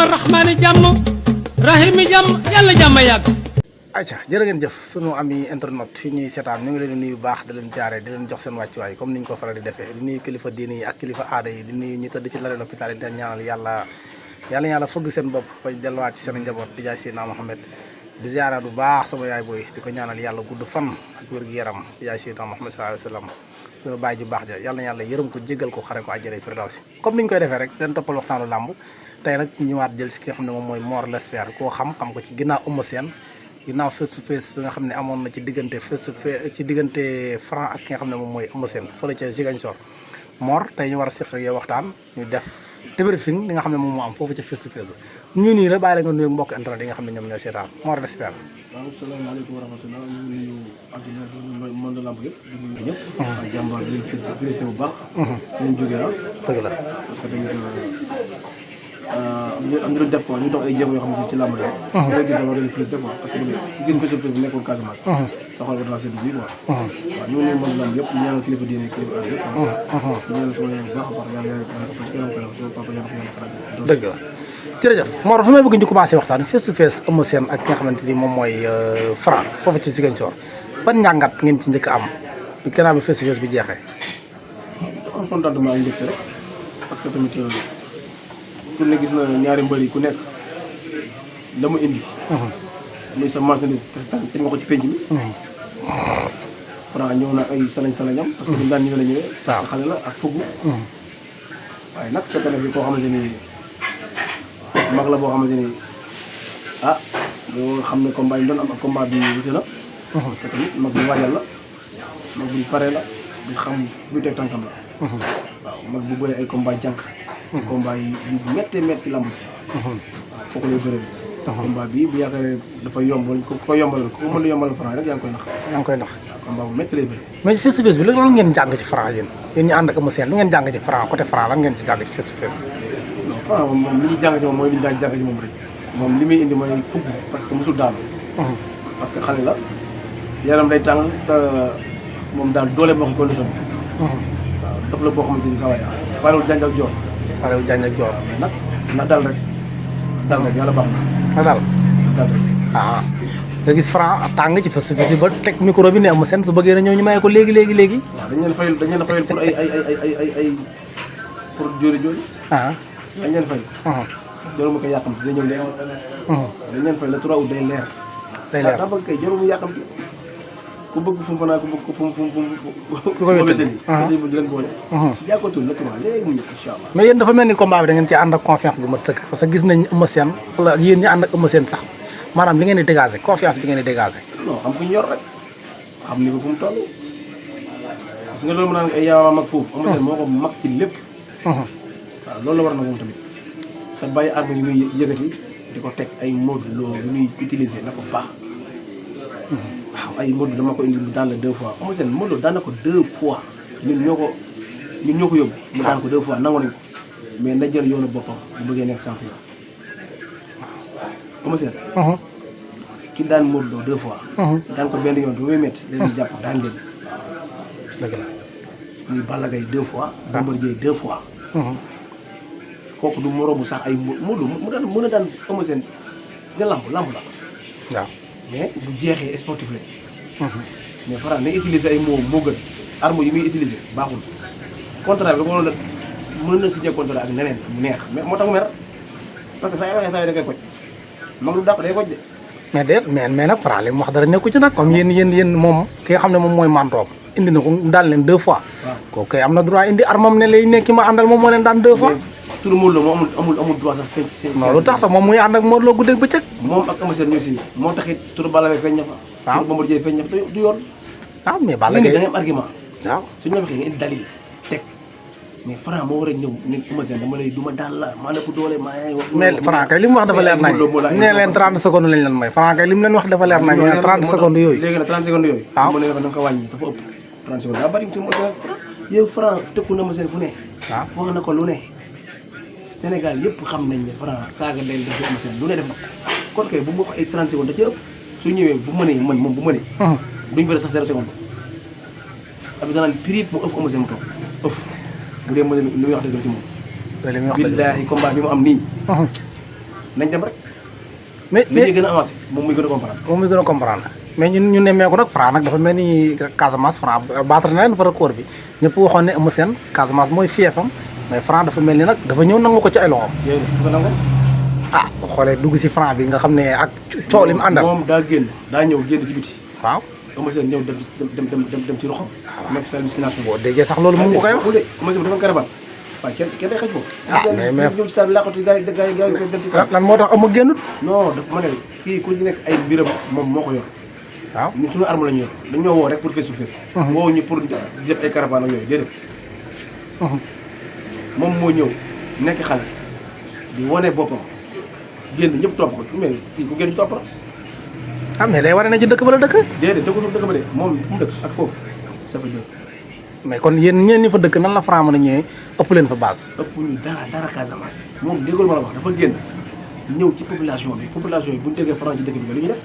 ñaanal rahmaani jàmm rahimi jàmm yàlla jàmm yàgg. ayca jërë ngeen jëf sunu ami internet fi ñuy seetaan ñu ngi leen di nuyu baax di leen jaaree di leen jox seen wàccuwaay comme ni ñu ko faral di defee di nuyu kilifa diini yi ak kilifa aada yi di nuyu ñi tëdd ci lali l'hôpital yi di leen ñaanal yàlla fëgg seen bopp ba delluwaat ci seen njaboot di jaay Seydina Mohamed di ziaraat bu baax sama yaay booy di ko ñaanal yàlla gudd fan ak wér-gu-yaram di jaay Seydina Mohamed sallallahu alayhi wa sallam suñu bàyyi ju baax ja yàlla na yàlla yërëm ko jégal ko xare ko àjjana firdawsi comme ni ñu koy defee rek leen toppal waxtaanu làmb tey nag ñëwaat jël si ki nga xam ne moom mooy Mor l'Esper koo xam ko ci ginnaaw Eumeu Sène ginnaaw face to face bi nga xam ne amoon na ci diggante face to face ci diggante Franc ak ki nga xam ne moom mooy Eumeu Sène fële ca Ziguinchor Mor tey ñu war a seq ak yow waxtaan ñu def débriefing li nga xam ne moom moo am foofu ca face to face bi ñu nii la bàyyi la nga nuyu mbokk internet yi nga xam ne ñoom ñooy seetaan Mor l'Esper. waaw salaamaaleykum wa rahmatulah ñu ngi nuyu àdduna bi monde lamb yëpp di nuyu ñëpp. ak jàmbaar di leen félicité bu baax. ci lañ jógee ah. dëgg la parce que tamit am ñu def quoi ñu dox ay jéego yoo xam ne ci làmb daal. léegi dama leen félicité quoi parce que gis nga surtout bu nekkoon Casamance. sa xol ba dana sedd bi quoi. waaw ñu ngi nuyu monde lamb yëpp ñu ñaanal kilifa diine kilifa aada yëpp. ñu ñaanal sama yaay bu baax a baax yàlla yàlla ko ci kanam kanam sama papa yàlla ko yàlla faral. dëgg la jërëjëf Mor fu may bëgg ñu commencé waxtaan face to face Eumeu Sène ak ki nga xamante ni moom mooy Franc foofu ci Ziguinchor ban njàngat ngeen ci njëkk am bi gannaaw bi face to face bi jeexee. am contentement ak mbégte rek parce que tamit ku ne gis na ñaari mbër yi ku nekk la mu indi. muy sa marchandise te nga ko ci penc mi. Franc ñëw na ay salañ-salañam. parce que duñ daan ñëw la ñëwee. parce que xale la ak fugg. waaye nag fekk na fi koo xamante ni mag la boo xamante ni yoo xam ne combat yi doon am ak combat bi wute na. parce que tamit mag bu waajal la mag bu pare la di xam luy teg tànkam la. waaw mag bu bëree ay combat jànk. combat yi yu méttee métti ci lamb ji. waaw kooku lay bëree. combat bi bu yaakaaree dafa yomb wala ko yombalal ko mën a yombalal Franc rek yaa ngi koy nax. yaa ngi koy nax combat bu métti lay bëree. mais face to face bi lan ngeen jàng ci Franc yéen ñu ànd ak Eumeu Sène lu ngeen jàng ci Franc côté Franc lan ngeen ci jàng ci face to face bi. non Franc moom li ñu jàng ci moom mooy li ñu daan jàng ci moom rek moom li muy indi mooy fukk parce que mosul daanu. parce que xale la yaram day tàng te moom daal doole moo ko condition bi. waaw daf la boo xamante ni sa waay farewul jàng ak joor. farewul jàng ak joor. mais nag na dal rek yàlla baax na. na dal rek. nga gis Franc tàng ci face to face ba teg micro bi ne Eumeu Sène su bëggee na ñëw ñu maye ko léegi. waaw dañ leen a fayal pour ay pour jóori. dañ leen fay. jarul mu koy yàqamti day ñëw léegi. dañ leen fay le 3 août day leer. daa bëgg kay jarul mu yàqamti ku bëgg fu mu fanaa ku bëgg fu mu ku ko wéttali. di leen boole. jàkkatul le 3 léegi mu ñëw incha allah. mais yéen dafa mel ni combat bi da ngeen ci ànd ak confiance bu mat sëkk parce que gis nañ Eumeu Sène wala yéen ñi ànd ak Eumeu Sène sax maanaam li ngeen di dégager confiance bi ngeen di dégager. non xam ku ñu yor rek xam ni ko fu mu toll parce que loolu mu naan ay yaa mag foofu. Eumeu Sène moo ko mag ci lépp. waaw loolu la war na moom tamit te bàyyi arme yi muy yëkkati di ko teg ay mode loo lu muy utiliser na ko baax. waaw ay mode dama ko indi daan la 2 fois Eumeu Sène mode daan na ko 2 fois ñun ñoo ko yóbbu mu daan ko 2 fois nangu nañ ko mais na jël yoonu boppam bu bëggee nekk champion. Eumeu Sène ki daan mode loo 2 fois. daan ko benn yoon bi muy métti dañuy jàpp daan leen. dëgg la muy Balla Gaye 2 fois. Bombardier 2 fois. kooku du moromu sax ay Modou mu daan mën a daan Eumeu Sène nga lamb la. waaw mais bu jeexee sportif lañ. mais Franc na utiliser ay mots moo gën arme yi muy utiliser baaxul. contrat bi da ko waroon a mën na signé contrat ak neneen mu neex mais moo tax mu mer parce que saa yoo waxee saa yoo da koy koj mag lu dàq day koj de. mais nag Franc li mu wax dara nekku ci nag comme yéen moom ki nga xam ne moom mooy mantoom indi na ko daal leen 2 fois. waaw kooku kay am na droit indi armam ne lay nekki ma àndal moom moo leen daan 2 fois. turu Modou Lo moo amul droit sax feeñ si. non lu tax sax moom muy ànd ak Modou Lo guddeeg bëccëg. moom ak Eumeu Sène ñoo signé moo taxit turu Balla Gaye feeñ na fa. waaw turu Bombardier feeñ na fa du yoon. mais Balla Gaye da ngay am argument. waaw su ñu waxee nga indi dalil teg mais Franc moo war a ñëw ne Eumeu Sène dama lay duma daal la maa la ko doole maa yaay wax. mais Franc kay li mu wax dafa leer nañ ne leen 30 secondes lañ leen may Franc kay li mu leen wax dafa leer nañ ne 30 secondes yooyu. léegi nag 30 secondes yooyu. waaw mu ne da nga ko wàññi dafa ëpp 30 secondes daa bari ci Eumeu Sène yow Franc tëkku na Eumeu Sène fu ne. waaw wax na ko lu ne Sénégal yëpp xam nañ ne Franc saaga day def Eumeu Sène lu ne def na ko kon kay bu mu wax ay 30 secondes da cee ëpp su ñëwee bu mënee moom bu mënee. duñ bëri sax 0 seconde. abi danaan prix mu ëpp Eumeu Sène mu toog ëpp bu dee mën li muy wax dëgg la ci moom. billaahi combat bi mu am nii nañ dem rek. mais li ñuy gën a avancé moom muy gën a comprendre. moom muy gën a comprendre mais ñu nemmeeku nag Franc nag dafa mel ni Casamance Franc battre na leen fa record bi ñëpp waxoon ne Eumeu Sène Casamance mooy fiefam mais Franc dafa mel ni nag dafa ñëw nangu ko ci ay loxoom. yooyu dafa nangu. ah bu xoolee dugg si Franc bi nga xam ne ak coow li mu àndal. moom daa ñëw génn ci biti. waaw. Eumeu Sène ñëw dem ci roxam. nekk sa musculation. boo déggee sax loolu moom nga koy wax. Eumeu Sène dafa karaban waaye kenn day xëj foofu. mais ñëw ci salle bi laqatu gars yi dem ci salle. lan moo tax Eumeu génnut. non dafa ma ne kii ku ci nekk ay mbiram moom moo ko yor. waaw ñun suñu arme la ñu yor dañoo woo rek pour face to face. woo ñu pour def ay caravane ak yooyu déedéet. moom moo ñëw nekk xale di wane boppam génn ñëpp topp ko mais kii ku génn ñu topp la. ah mais day waree na ci dëkk ba la dëkk. déedéet dëkk ba de moom fu mu dëkk ak foofu ça fait deux. mais kon yéen ñeen ñi fa dëkk nan la Franc mën a ñëwee ëpp leen fa base. ëpp ñu dara Casamance. moom déggul ma la wax dafa génn ñëw ci population bi bu ñu déggee Franc ci dëkk bi lu ñu def.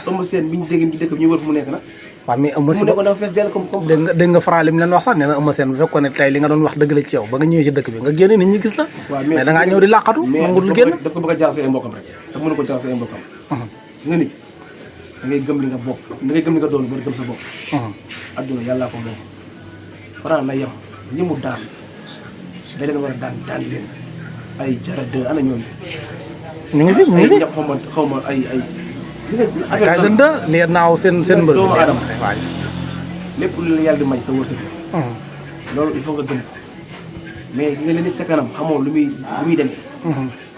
Eumeu Sène bi ñu déggee ci dëkk bi ñu wër fu mu nekk nag. waaw mais Eumeu Sène mu nekkoon dafa fees dell comme. dégg nga Franc li mu leen wax sax nee na Eumeu Sène bu fekkoon ne tey li nga doon wax dëgg la ci yow ba nga ñëwee ci dëkk bi nga génn nit ñi gis la. waaw mais da ngaa ñëw di làqatu. nangul génn daf ko bëgg a jaxase ay mbokkam rek dafa mën ko jaxase ay mbokkam. gis nga nit da ngay gëm li nga bokk da ngay gëm li nga doon ba gëm sa bopp. adduna yàllaa ko moom. Franc na yem ñi mu daan da leen war a daan leen ay jara deux ana ñooñu. ñu ngi fi ñu ngi fi xaw ma ay. kay seen dë leer naaw seen mbër doomu aadama waaw lépp lu la yàlla di may sa wërsëg loolu il faut nga gëm ko mais si nga leen sa kanam xamoon lu muy demee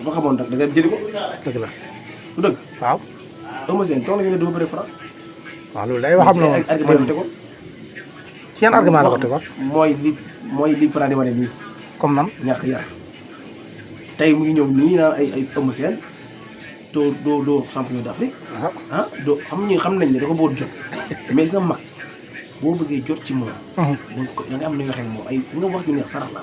ba xamoon nag da nga jëli ko dëgg la du dëgg waaw Eumeu Sène toog nañu ne duma bëre Franc waaw loolu day waxam noonu argument la tegoon ci yan argument la ko tegoon mooy li Franc di wane nii comme nan ñàkk yar tey mu ngi ñëw nii naan ay Eumeu Sène doo champion d'Afrique doo xam nañ ne da ko bëggoon jot mais sa mag boo bëggee jot ci moom da nga am na yoo xam ne moom ay nga wax ñu neex sarax la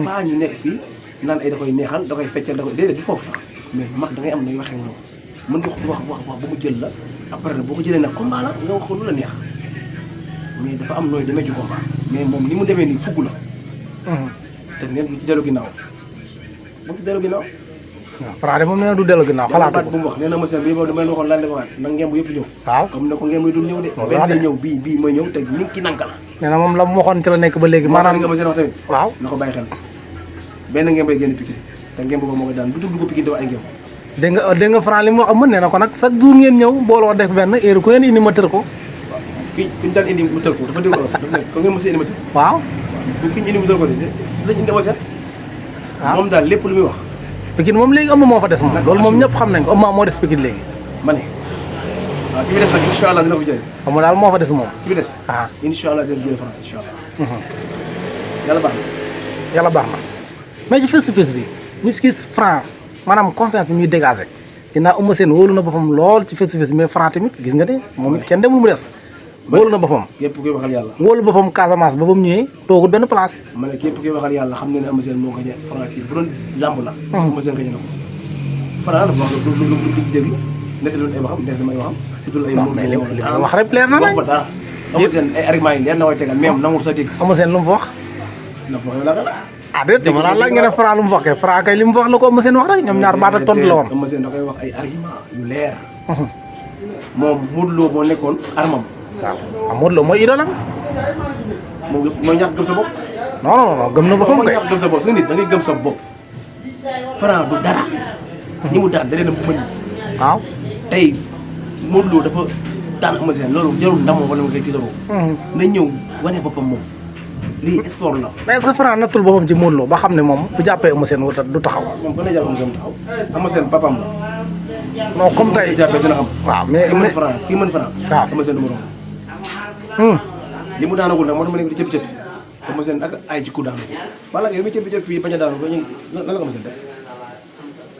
pas ñu nekk fii naan ay da koy neexal da koy feccal da koy déedéet di foofu sax mais mag da ngay am na yoo xam ne moom mën nga wax ba mu jël la après boo ko jëlee nag combat la nga wax ko lu la neex mais dafa am nooy demee ci combat mais moom ni mu demee nii fugg la te neen du ci dellu ginnaaw bu ci dellu ginnaaw waaw Franc de moom nee na du dellu ginnaaw xalaatu ko bu mu wax nee na Eumeu Sène bii boobu dama leen waxoon lan la ko waat nag ngeen bu yëpp ñëw waaw comme ne ko ngeen muy dul ñëw de benn ñëw bii mooy ñëw te nit ki nanka la nee na moom la mu waxoon ci la nekk ba léegi maanaam Eumeu Sène wax tamit waaw na ko bàyyi xel benn ngeen bay génn Pikine te ngeen boobu moo koy daan du tudd ko Pikine dafa ay ngeen dégg nga Franc li mu wax amul nee na ko nag chaque jour ngeen ñëw booloo def benn heure ku ngeen indi ma tër ko waaw kuñ daan indi mu tër ko dafa dégg olof dafa ne ko ngeen mos a indi ma tër waaw kuñ indi mu tër ko de lañ indi Eumeu Sène moom daal lépp lu muy wax Pikine moom léegi Eumeu moo fa des moom loolu moom ñëpp xam nañ ko Eumeu moo des Pikine léegi ma ne waaw ki bi des nag incha allah dina ko jëlee Eumeu daal moo fa des moom ki bi des incha allah dina jëlee Franc incha allah yàlla baax na yàlla baax na mais ci face to face bi ñu gis Franc maanaam confiance bi muy dégagé dinaa Eumeu Sène wóolu na boppam lool ci face to face mais Franc tamit gis nga ne moom it kenn demul mu des wóolu na boppam képp kuy waxal yàlla wóolu boppam Casamance ba ba mu ñëwee toogul benn place ma ne képp kuy waxal yàlla xam ne ne Eumeu Sène moo gañe Franc ci bu doon làmb la Eumeu Sène gañe na ko Franc dafa wax lu déglu nett loolu ay waxam nett damay waxam dudul ay mais li wax rek leer na nañ wax dara Eumeu Sène ay argument yi leer na way tegal même nangul sa dégg Eumeu Sène lu mu fa wax na ko waxee la ah déet dama laa laaj nga ne Franc lu mu wax kay Franc kay li mu wax la ko Eumeu Sène wax rek ñoom ñaar baat ak tontu la woon Eumeu Sène da koy wax ay argument yu leer moom Modou Lo moo nekkoon armam waaw ah Modou Lo mooy idolam moom mooy ñàkk gëm sa bopp non non non gëm na boppam mooy kay ñàkk gëm sa bopp su nit da ngay gëm sa bopp Franc du dara ñi mu daan da leen a mën waaw tey Modou Lo dafa daan Eumeu Sène loolu jarul ndam wala nga koy tiitaroo na ñëw wane boppam moom lii sport la mais est-ce que Franc nattul boppam ci Modou Lo ba xam ne moom bu jàppee Eumeu Sène du taxaw moom kon la jàpp Eumeu Sène taxaw Eumeu Sène papam la non comme tey jàppee dina xam waaw mais kii mën Franc kii mën Franc waaw Eumeu Sène du morom li mu daanagul nag moo tax ma nekk di cëppi-cëppi Eumeu Sène ak ay ci ku daanu wala yow mi cëppi-cëppi fii bañ a daanu ko ñu lan la ko Eumeu Sène def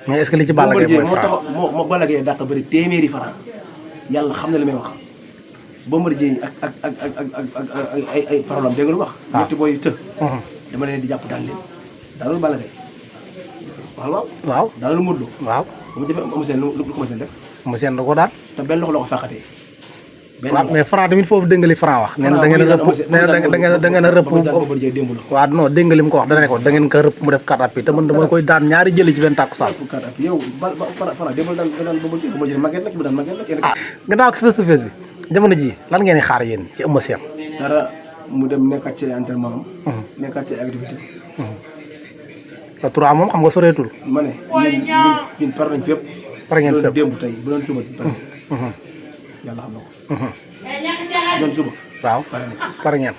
mais est-ce que li ci Balla Gaye mooy moo tax Franc moo Balla Gaye dàq bëri téeméeri Franc yàlla xam na li may wax Bombardier ak ay problème dégg nga lu wax ñetti booy të dama leen di jàpp daal leen daanul Balla Gaye waaw waaw daanul Modou Lo waaw ba mu defee Eumeu Sène lu ko Eumeu Sène def Eumeu Sène da ko daan te benn loxo la ko fàqatee waaw mais Franc tamit foofu dégg nga li Franc wax nee na da ngeen a rëpp nee na da ngeen a rëpp waaw non dégg nga li mu ko wax dana ne ko da ngeen ko rëpp mu def 4 appuis te man dama koy daan ñaari jëli ci benn tàkkusaan yow Franc démbal daan Bombardier màgget nag bu daan màgget nag ah gannaaw ki face to face bi jamono ji lan ngeen di xaar yéen ci Eumeu Sène dara mu dem nekkaat ci entraînement am nekkaat ci activité le 3 moom xam nga soreetul ma ne ñun par nañ fépp pare ngeen fépp démb tey bu doon suba pare yàlla xam na ko doon suba waaw pare nañ pare ngeen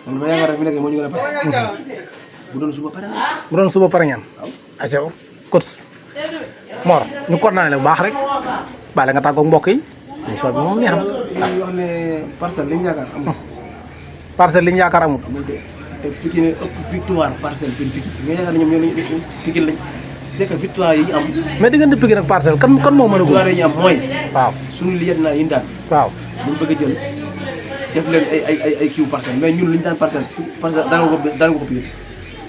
man dama yaakaar rek fi nekk moo ñu gën a pare bu doon suba pare nañ bu doon suba pare ngeen aca kot Mor ñu kon naa ne bu baax rek bale nga tàggoog mbokk yi émission bi moom neex na ñu wax ne parcelle li ñu yaakaar amul parcelle li ñu yaakaar amul amul de te Pikine ëpp victoire parcelle bin Pikine nga yaakaar ne ñoom ñoo Pikine lañ c'est que victoire yi ñu am mais diggante Pikine ak parcelle kan moo mën a victoire yi ñu am mooy waaw suñu liet naa yi ñu daan waaw buñ bëgg a jël def leen ay kiiw parcelle mais ñun li ñu daan parcelle daanu ko Pikine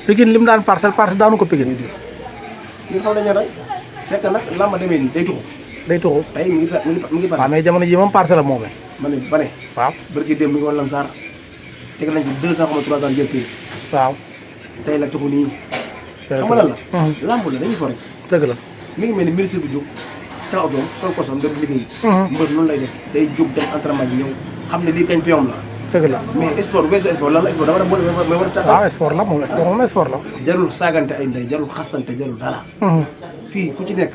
Pikine li mu daan parcelle daanu ko Pikine ñu xam nañu rek c'est que nag lamba demee nii day tuxu day tuxu tey mi ngi waaw mais jamono ji moom parcelle la moomee ma ne ba ne waaw bërki démb mi ngi woon Lamsar teg nañ ci 200 xam 300 jël pays waaw tey la tuxu nii xam nga lan la lamb la dañuy fo rek dëgg la mi ngi mel ni ministre bu jóg taw doom sol kosom dem liggéey mbër noonu lay def day jóg dem entraînement bi ñëw xam ne lii kañ piyom la dëgg la mais sport weesu sport lan la sport dama war a taxaw waaw sport la moom sport la jarul saagante ay ndey jarul xastante jarul dara fii ku ci nekk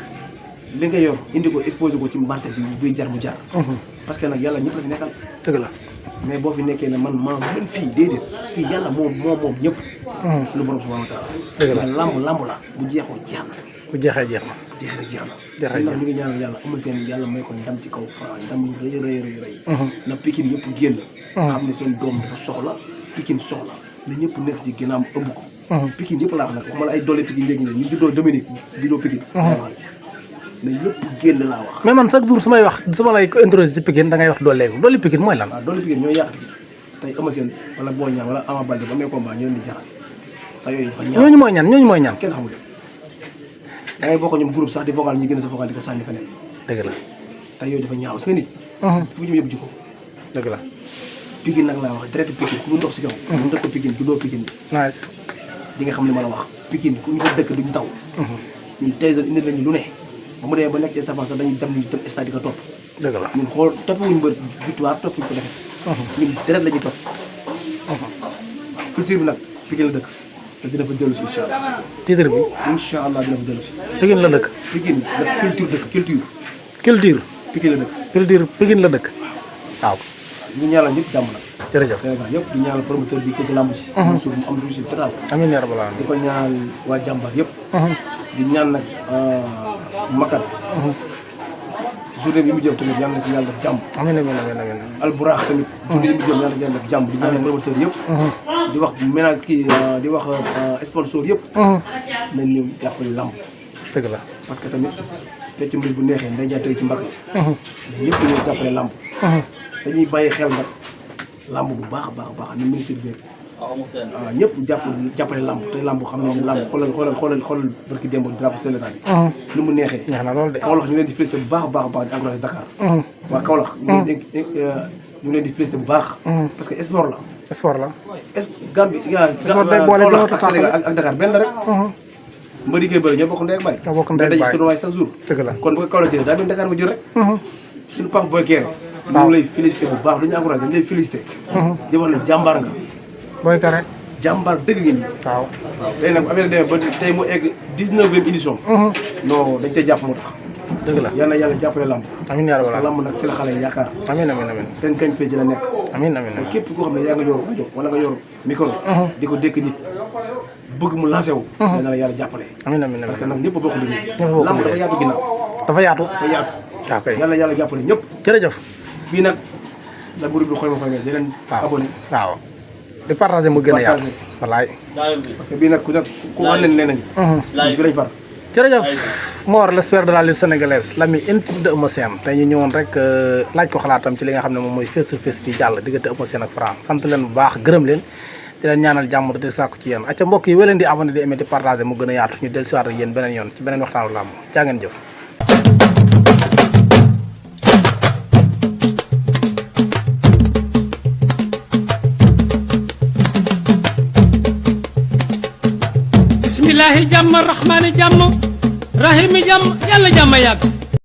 li nga yor indi ko exposé ko ci marché bi buy jar mu jar parce que nag yàlla ñëpp la fi nekkal dëgg la mais boo fi nekkee ne man maa mën fii déedéet fii yàlla moom ñëpp suñu borom subhanahu wa taala dëgg la mais lamb la bu jeexoo jeex na bu jeexee jeex na jeex na jeexee ñu ngi ñaanal yàlla Eumeu Sène yàlla may ko ndam ci kaw Franc ndam lu rëy na Pikine yëpp génn xam ne seen doom dafa soxla Pikine soxla na ñëpp nekk ci ginnaaw ëmb ko Pikine yëpp laa wax nag waxuma la ay doole Pikine léegi ne ñu juddoo Dominique juddoo Pikine na ñëpp génn laa wax mais man chaque jour su may wax su ma lay introduire ci Pikine da ngay wax doole Pikine mooy lan waaw doole Pikine ñooy yàq Pikine tey Eumeu Sène wala Boy Niang wala Ama Baldé ba amee combat ñoo leen di jaxase te yooyu dafa ñaaw ñooñu mooy ñan kenn xamul da ngay bokk ñoom groupe sax di vocal ñu gën a sa vocal di ko sànni feneen dëgg la te yooyu dafa ñaaw sa nit fu ñu yëpp jikko dëgg la Pikine nag laa wax direct Pikine ku ñu ndox si kaw ñu dëkk Pikine juddoo Pikine nice di nga xam ne ma la wax Pikine ku ñu ko dëkk duñ taw ñun Tyson indi lañu lu ne ba mu demee ba nekk ci savant sax dañuy dem stade di ko topp dëgg la ñun xool toppuñu mbër victoire toppuñu ko defet ñun direct la ñuy topp culture bi nag Pikine la dëkk te dina fa dellu si incha allah titre bi incha allah dina fa dellu si Pikine la dëkk Pikine la culture dëkk culture Pikine la dëkk Pikine la dëkk waaw ñu ñaanal ñëpp jàmm nag jërëjëf Sénégal yëpp di ñaanal promoteur bi tëgg làmb ci suuf mu am réussite total amiin yaa rabbal di aalamiin ko ñaanal waa jàmbaar yëpp di ñaan nag makat journée bi mu jëm tamit yàlla na ci yàlla def jàmm amiin amiin alburaax tamit journée bi mu jëm yàlla na ci yàlla def jàmm di ñaanal promoteur yëpp di wax ménage kii di wax sponsor yëpp nañ ñëw jàppale làmb dëgg la parce que tamit fecc mbir bu neexee nday ñaa tey ci mbagg yi ñëpp ñëw jàppale làmb dañuy bàyyi xel nag làmb bu baax a baax ni ministre bi waaw ñëpp jàppale làmb te làmb xam nañ ne làmb xoolal barki démb drapeau Sénégal bi ni mu neexee neex na loolu de Kaolack ñu leen di félicité bu baax a baax di encouragé Dakar waa Kaolack ñu leen di félicité bu baax parce que sport la sport la Gambie Kaolack ak Sénégal ak Dakar benn rek mbër yi koy bëri ñoo bokk ndey ak baay ñoo bokk ndey ak baay daje ci tournoi chaque jour dëgg la kon bu ko Kaolack jëlee daa mel Dakar ma jël rek suñu Pape Boy Kéré ñu ngi lay félicité bu baax duñu encouragé dañu lay félicité di wax ne jàmbaar nga Boy Kéré jàmbaar dëgg ngeen waaw tey nag bu affaire demee ba tey mu egg 19e édition non dañ cee jàpp moo tax dëgg la yal na yàlla jàppale lamb amiin yaa parce que rabbal lamb nag ci la xale yi yaakaar amiin seen gagne-pain ji la nekk amiin te képp koo xam ne yaa nga yor rajo wala nga yor micro di ko dékk nit bëgg mu lancé wu yal na la yàlla jàppale amiin parce que nag ñëpp a bokk liggéey ñëpp a bokk lamb dafa yaatu ginnaaw dafa yaatu dafa yaatu waaw kay yal na yàlla jàppale ñëpp jërëjëf bii nag la buri bi xoy ma di leen abonné waaw di partager mu gën a yaatu wallaay parce que bii nag ku nekk ku wan leen leneen fi lañ far jërëjëf Mor l'espère de la lutte sénégalaise l'ami intime de Eumeu Sène tey ñu ñëwoon rek laaj ko xalaatam ci li nga xam ne moom mooy face to face bi jàll diggante Eumeu Sène ak Franc sant leen bu baax gërëm leen di leen ñaanal jàmm di sàkku ci yéen acca mbokk yi weleen di abonné di aimé di partager mu gën a yaatu ñu del siwaat ak yéen beneen yoon ci beneen waxtaanu làmb jaa ngeen jëf ilaahi jàmm rahmaani jàmm rahimi jàmm yàlla jàmm yàgg